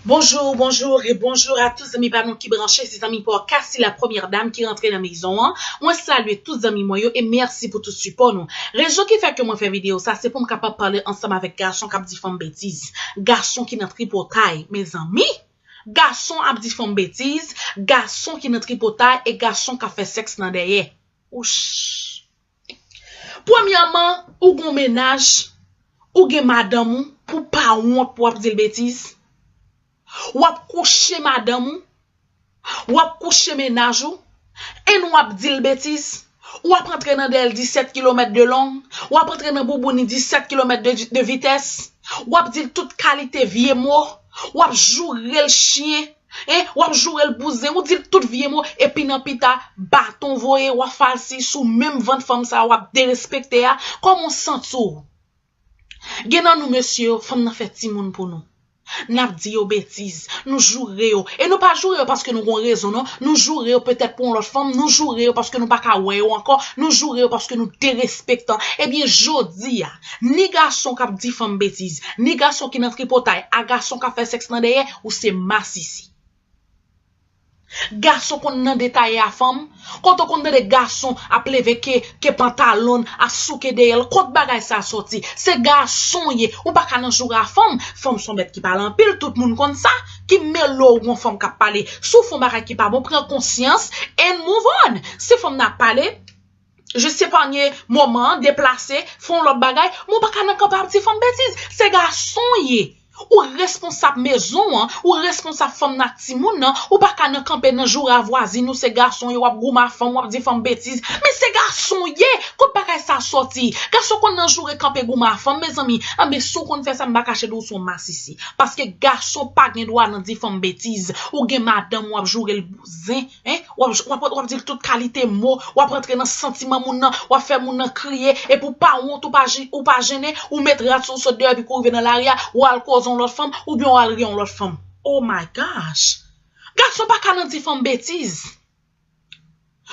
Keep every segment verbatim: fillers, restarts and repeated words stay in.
Bonjou, bonjou e bonjou a tout zanmi pa nou ki branche, se zanmi pa w Cassie la premyè dam ki rantre nan mezon an. Mwen salye tout zanmi mwen yo e mèsi pou tout sipò nou. Rezon ki fè ke mwen fè videyo sa, se pou m kapab pale ansanm avèk gason k ap di fanm betiz. Gason ki nan tripotay, mezanmi. Gason ap di fanm betiz, gason ki nan tripotay e gason k ap fè sèks nan dèyè. Ouch. Premyèman, ou gon mennaj, ou gen madanm ou, pou pa wont pou w ap di l betiz. W ap kouche madanm ou, w ap kouche mennaj ou, e w ap di l betiz. W ap antre nan dèyè l disèt kilomèt de long, w ap antre nan bouboun li disèt kilomèt de, de vitès, w ap di l tout kalite vye mo, w ap joure l chen, en, w ap joure l bouzen, ou di l tout vye mo, epi nan pita, baton voye, w ap falsi sou menm vant fanm sa a, w ap derespekte a, kòman w santi w? Gen nan nou mesye yo, fanm nan fè timoun pou nou. N ap di yo betiz, nou joure yo. E nou pa joure yo paske nou gon rezon, non. Nou joure yo petèt pou yon lòt fanm, nou joure yo paske nou pa ka wè yo ankò, nou joure yo paske nou derespektan. Ebyen, jodi a, ni gason k ap di fanm betiz, ni gason ki nan tripotay a gason k ap fè sèks nan dèyè, ou se masisi. Gason konn nan detaye a fanm. Kote w konn tande gason ap leve ke, ke pantalon l, ap souke dèyè l? Kot bagay sa soti? Se gason ye. Ou pa ka nan joure a fanm. Fanm se yon bèt ki pale anpil, tout moun konn sa. Ki mele w gon fanm k ap pale? Si w fè yon bagay ki pa bon, pran konsyans and move on. Si fanm nan ap pale, jis epanye moman an, deplase, fè yon lòt bagay, men w pa ka nan kanpe ap di fanm betiz. Se gason ye. Ou responsab mezon an, ou responsab fanm nan ak timoun nan, ou pa ka nan kanpe nan joure a vwazin ou, se gason ye, w ap goumen a fanm, w ap di fanm betiz. Men se gason ye! Kot bagay sa soti? Gason konn nan joure kanpe goumen a fanm, mezanmi. Anben, si w konn fè sa, m pa kache di w se yon masisi. Paske gason pa gen dwa nan di fanm betiz. Ou gen madanm, w ap joure l bouzen. Hein? W ap, w ap, w ap di l tout kalite mo, w ap rantre nan santiman moun nan, w ap fè moun nan kriye, epi w pa wont, ou pa, ji- ou pa jennen, ou met rad sou w sot deyò epi kou rive nan lari a, w al koze yon lòt fanm, oubyen w al gen yon lòt fanm. Oh my gosh! Gason pa ka nan di fanm betiz.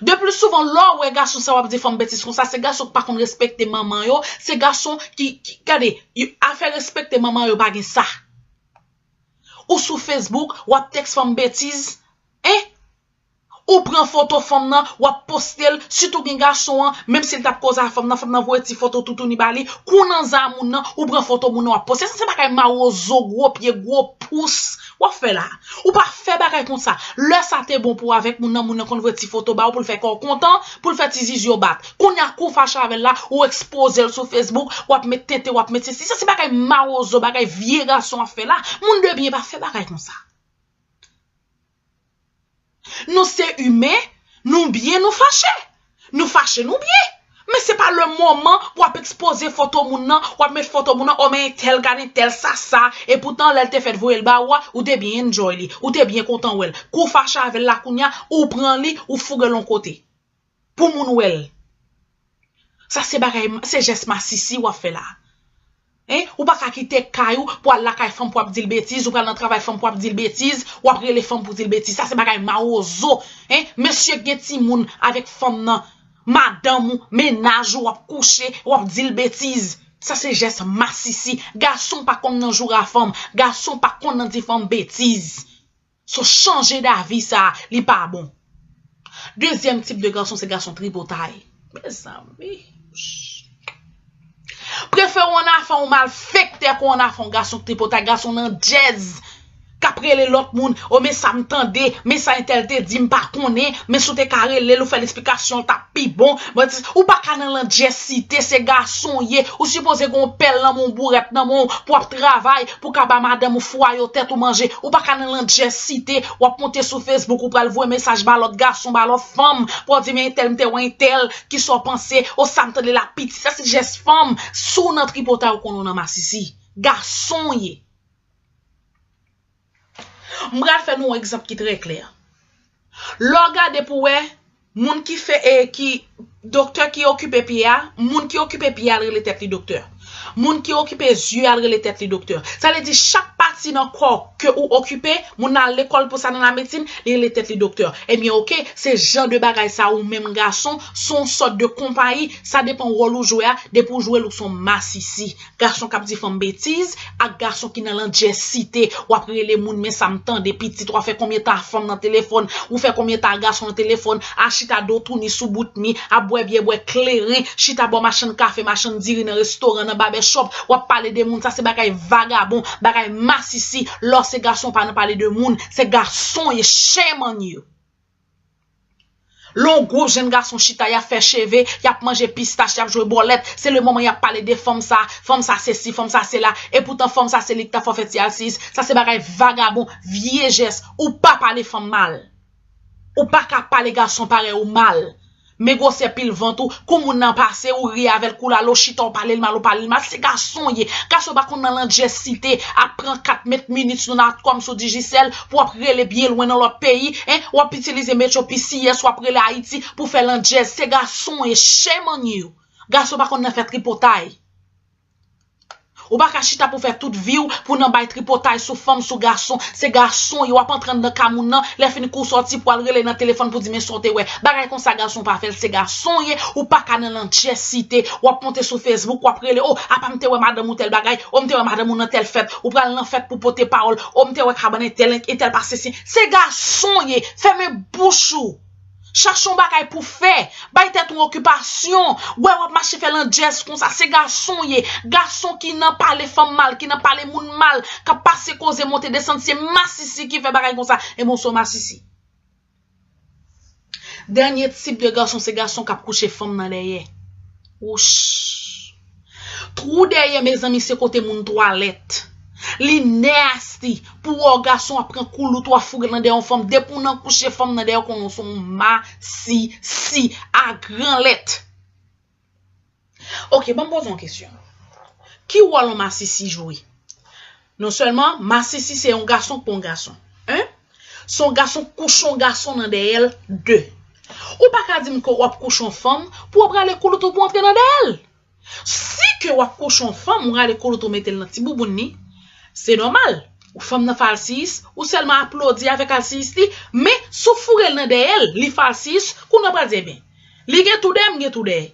De pli souvan, lè w wè gason sa w ap di fanm betiz konsa, se gason ki pa konn respekte manman yo, se gason ki, ki gade, yo- afè respekte manman yo pa gen sa. Ou sou Facebook, w ap tèks fanm betiz, hein? Ou pran foto fanm nan, w ap poste l, sitou gen gason an, menm si l t ap koze a fanm nan, fanm nan voye ti foto toutouni ba li, kou nan za moun nan, ou pran foto moun nan, w ap poste. Sa se bagay mawozo, gwo pye, gwo pous, w ap fè la. Ou pa fè bagay konsa. Lè sa te bon pou w avèk moun nan, moun nan konn voye ti foto ba w pou l fè kò w kontan, pou l fè ti zizye w bat. Kounye a, kou w fache avè l la, ou ekspoze l sou Facebook, w ap met tenten, w ap met sesi. Sa se bagay mawozo, bagay vye gason ap fè la. Moun de byen pa fè bagay konsa. Nou se imen, nou byen, nou fache. Nou fache, nou byen. Men se pa le moman pou w ap ekspoze foto moun nan, w ap met foto moun nan, o men entèl, gade entèl sa sa, epoutan lè l te fèt voye l ba ou a, ou te byen enjoy li, ou te byen kontan wè l. Kou w fache avè l la kounye a, ou pran li, ou fouge l yon kote. Pou moun wè l. Sa se bagay, se jès masisi w ap fè la. Hein? Ou pa ka kite kay ou pou al lakay fanm pou ap di l betiz, ou pral nan travay fanm pou ap di l betiz, w ap rele fanm pou di l betiz. Sa se bagay mawozo. Hein? Mesye k gen timoun avèk fanm nan, madanm ou, mennaj ou, w ap kouche, w ap di l betiz. Sa se jès masisi. Gason pa konn nan joure a fanm. Gason pa konn nan di fanm betiz. So chanje davi sa, li pa bon. Dezyèm tip de gason, se gason tripotay. Mezanmi. Prefere w ann afè yon malfektè ke w ann afè yon gason tripotay, gason nan djèz, k ap rele lòt moun, o men sa m tande, men sa entèl te di, m pa konnen, men si w te ka rele l, ou fè l esplikasyon, l t ap pi bon. Mwen di, ou pa ka nan landjèsite, se gason w ye, ou sipoze gen yon pèl nan men w, bourèt nan men w, pou w ap travay, pou w ka ba madanm ou fwaye w, tèt ou manje. Ou pa ka nan landjèsite, w ap monte sou Facebook, ou pral voye mesaj ba lòt gason, ba lòt fanm, pou w di, men entèl, m te wè entèl, kisa w panse, o sa m tande l ap piti. Sa se jès fanm, si w nan tripotay, ou konnen w nan masisi. Gason w ye. M pral fè nou yon egzanp ki trè klè. Lè w gade pou wè, moun ki fè, e, ki, doktè ki okipe pye a, moun ki okipe pye a, l rele tèt li doktè. Moun ki okipe zye al rele tèt li doktè. Sa vle di chak pati nan kò ke ou okipe, moun nan al lekòl pou sa nan lamedsin, li rele tèt li doktè. Ebyen, oke, se jan de bagay sa ou menm gason, se yon sòt de konpayi, sa depan wòl ou jwe a, depi ou jwe l ou se yon masisi. Gason k ap di fanm betiz, ak gason ki nan landjèsite, w ap rele moun, men sa m tande, pitit, w ap fè konbyen tan a fanm nan telefòn, ou fè konbyen tan a gason nan telefòn, a chita do touni sou bout mi, ap bwè byè, bwè kleren, chita bò machann kafe, machann diri nan restoran, nan babèchòp, w ap pale de moun, sa se bagay vagabon, bagay masisi, lè w se gason w pa nan pale de moun, se gason w ye, shame on you. Lè yon gwoup jenn gason chita, y ap fè cheve, y ap manje pistach, y ap jwe bòlèt, se le moman y ap pale de fanm sa, fanm sa sesi, fanm sa sela, epoutan fanm sa se li ki ta fè w fè ti alsiyis, sa se bagay vagabon, vye jès, ou pa pale fanm mal. Ou pa ka pale gason parèy ou mal. Men gwosè pil vant ou, kou moun nan pase, ou ri avè l, kou l ale, ou chita, ou pale l mal, ou pale l mal. Se gason w ye. Gason pa konn nan landjèsite, ap pran kat mèt minit sou Natcom, sou Digicel, pou w ap rele byen lwen nan lòt peyi, en, w ap itilize Metro P C S, w ap rele Ayiti pou fè landjèz. Se gason w ye, shame on you. Gason pa konn nan fè tripotay. Ou pa ka chita pou fè tout vi w pou nan bay tripotay sou fanm, sou gason. Se gason w ye, w ap antre anndan ka moun nan, lè fini kou w sòti pou al rele nan telefòn pou di men sa w te wè. Bagay konsa gason pa fè l, se gason w ye, ou pa ka nan landjèsite. W ap monte sou Facebook, w ap rele, o, apa m te wè madanm ou tèl bagay, o m te wè madanm ou nan tèl fèt, ou pral nan fèt pou pote pawòl, o m te wè kabann entèl, entèl pase si. Se gason w ye, fèmen bouch ou. Chache yon bagay pou fè. Bay tèt ou okipasyon. Wè w ap mache fè landjèz konsa. Se gason w ye. Gason ki nan pale fanm mal, ki nan pale moun mal, k ap pase koze monte desann, se masisi ki fè bagay konsa. Ebyen w se yon masisi. Dènye tip de gason, se gason k ap kouche fanm nan dèyè. Wouch. Twou dèyè, mezanmi, se kote moun twalèt. Li nasty. Pou wè w gason ap pran koulout, w ap foure l nan dèyè yon fanm. Depi w nan kouche fanm nan dèyè, w konnen w se yon masisi a gran lèt. Oke, ban m poze yon kesyon. Ki wòl yon masisi jwe? Non sèlman, masisi se yon gason k pa yon gason. En? Se yon gason k kouche yon gason nan dèyè l, de. Ou pa ka di m ke w ap kouche yon fanm pou w prale koulout ou pou w antre nan dèyè l. Si ke w ap kouche yon fanm, ou rale koulout ou mete l nan ti bouboun li, se nòmal. Ou fanm nan fè alsiyis, ou sèlman aplodi avèk alsiyis li, men si w foure l nan dèyè l, li fè alsiyis, kounye a w pral di, ebyen, li gen tou dèyè, m gen tou dèyè.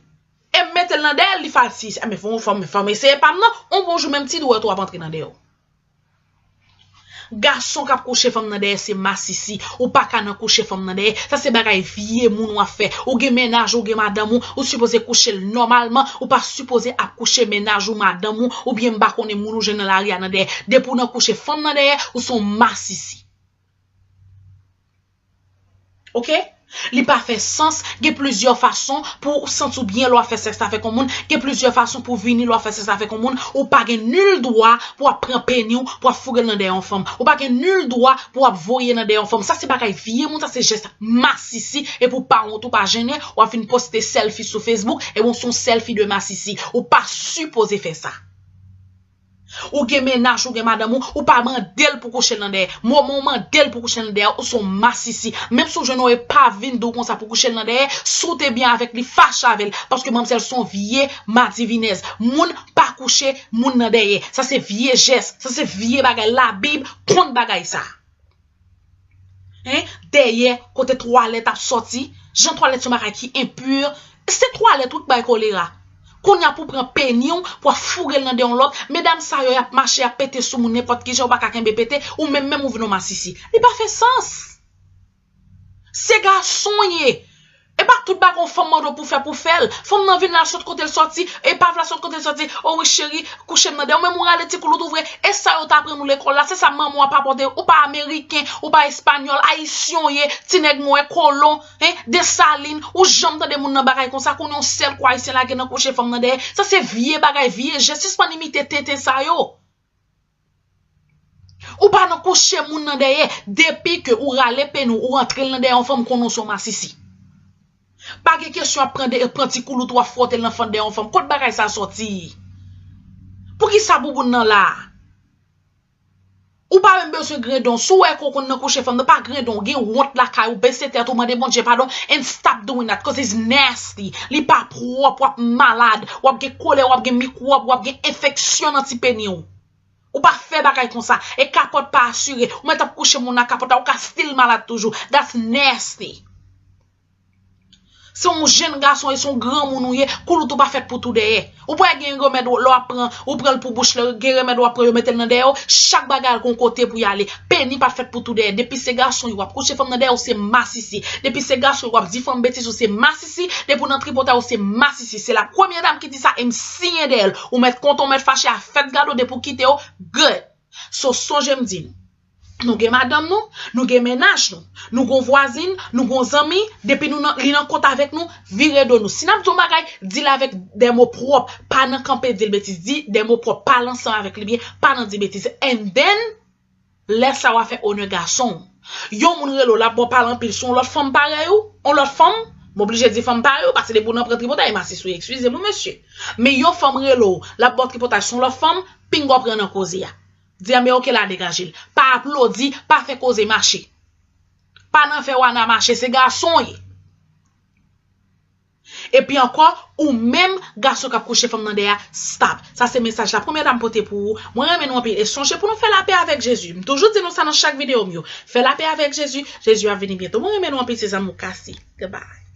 E m mete l nan dèyè l, li fè alsiyis. Ebyen, fò, fò, fò m eseye pa m nan, yon bon jou menm ti dwèt ou ap antre nan dèyè w. Gason k ap kouche fanm nan dèyè se masisi. Ou pa ka nan kouche fanm nan dèyè. Sa se bagay vye moun w ap fè. Ou gen mennaj ou, ou gen madanm ou, ou sipoze kouche l nòmalman. Ou pa sipoze ap kouche mennaj ou, madanm ou, oubyen m pa konnen moun ou jwenn nan lari a nan dèyè. Depi w nan kouche fanm nan dèyè, ou se yon masisi. Oke? Li pa fè sans, gen plizyè fason pou w santi w byen lè w ap fè sèks avèk yon moun, gen plizyè fason pou w vini lè w ap fè sèks avèk yon moun, ou pa gen nil dwa pou w ap pran peni w, pou w ap foure l nan dèyè yon fanm. Ou pa gen nil dwa pou w ap voye nan dèyè yon fanm. Sa se bagay vye moun, sa se jès masisi, epi w pa wont, ou pa jennen, w ap vin poste sèlfi sou Facebook, ebyen w se yon sèlfi de masisi. Ou pa sipoze fè sa. Ou gen mennaj, ou gen madanm ou, ou pa mande l pou kouche l nan dèyè. Moman w mande l pou kouche l nan dèyè, ou se yon masisi. Menm si w jwenn yon epav vin di w konsa pou kouche l nan dèyè, si w te byen avèk li, fache avè l. Paske manmzèl se yon vye madivinèz. Moun pa kouche moun nan dèyè. Sa se vye jès, sa se vye bagay. Labib kont bagay sa. En, dèyè, kote twalèt ap sòti, jan twalèt se yon bagay ki enpi, se twalèt wi k bay kolera. Kounye a pou pran peni w, pou ap foure l nan dèyè yon lòt, medam sa yo y ap mache, y ap pete sou moun nenpòt ki jan, ou pa ka kenbe pete, ou menm menm ou vin yon masisi. Li pa fè sans. Se gason w ye. E pa tout bagay yon fanm mande w pou fè, pou fè l. Fanm nan vin la sot kote l sòti, epav la sot kote l sòti. O wi cheri, kouche m nan dèyè w, menm ou rale ti koulout ou vre. E sa yo t aprann ou lekòl la, se sa manman w ap apòte. Ou pa ameriken, ou pa espanyòl, ayisyen w ye, ti nèg nwè, kolon, en, Desalin, ou janm tande moun nan bagay konsa, konnen yon sèl kou ayisyen lage nan kouche fanm nan dèyè. Sa se vye bagay, vye jès, sispann imite tenten sa yo. Ou pa nan kouche moun nan dèyè. Depi ke ou rale peni w, ou antre l nan dèyè yon fanm, konnen w se yon masisi. Pa gen kesyon ap pran, de, pran ti koulout ou ap fwote l nan fant dèyè yon fanm. Kot bagay sa sòti? Poukisa bouboun nan la? Ou pa menm bezwen grendon. Si w wè ke w konn nan kouche fanm nan, pa grendon. Gen wont lakay ou, bese tèt ou, mande Bondye padon, and stop doing that, 'cause it's nasty. Li pa pwòp, w ap malad, w ap gen kolè, w ap gen mikwòb, w ap gen enfeksyon nan ti peni w. Ou pa fè bagay konsa. E kapòt pa asire. Ou mèt ap kouche moun nan kapòt la, ou ka still malad toujou. That's nasty. Se yon jenn gason e se yon granmoun ou ye, koulout ou pa fèt pou tou dèyè. Ou pa wè gen remèd lè w ap pran, ou pran l pou bouch, lè gen remèd w ap pran, yo mete l nan dèyè w, chak bagay al gon kote pou y ale. Peni pa fèt pou tou dèyè. Depi se gason yo w ap kouche fanm nan dèyè w, se masisi. Depi se gason yo w ap di fanm betiz, ou se masisi. Depi w nan tripotay, ou se masisi. Se la premye dam ki di sa e m siyen dèyè l. Ou mèt kontan, ou mèt fache, a fèt gade w, depi w kite yo, good. So, sonje m di nou. Nou gen madanm nou, nou gen mennaj nou, nou gon vwazin, nou gon zanmi, depi nou nan, li nan kont avèk nou, vire do nou. Si n ap di yon bagay, di l avèk de mo pwòp, pa nan kanpe di l betiz, di de mo pwòp, pale ansanm avèk li byen, pa nan di betiz. And then, lè sa w a fè onè gason w. Yon moun rele w, l ap ba w pale anpil sou yon lòt fanm parèy ou, yon lòt fanm, m oblije di fanm parèy ou, paske depi w nan pran tripotay, m asiste w, eskize m wi mesye. Men yon fanm rele w, l ap ba w tripotay sou yon lòt fanm, pinga w pran nan koze a. Di a, men oke la, degaje l. Pa aplodi, pa fè koze mache. Pa nan fè wana mache, se gason w ye. Epi ankò, ou menm, gason k ap kouche fanm nan dèyè a, stop. Sa se mesaj la premye dam pote pou ou. Mwen renmen nou anpil. E sonje pou nou fè lapè avèk Jezi. M toujou di nou sa nan chak videyo m yo. Fè lapè avèk Jezi. Jezi ap vini byento. Mwen renmen nou anpil, se zanmi w Cassie. Goodbye.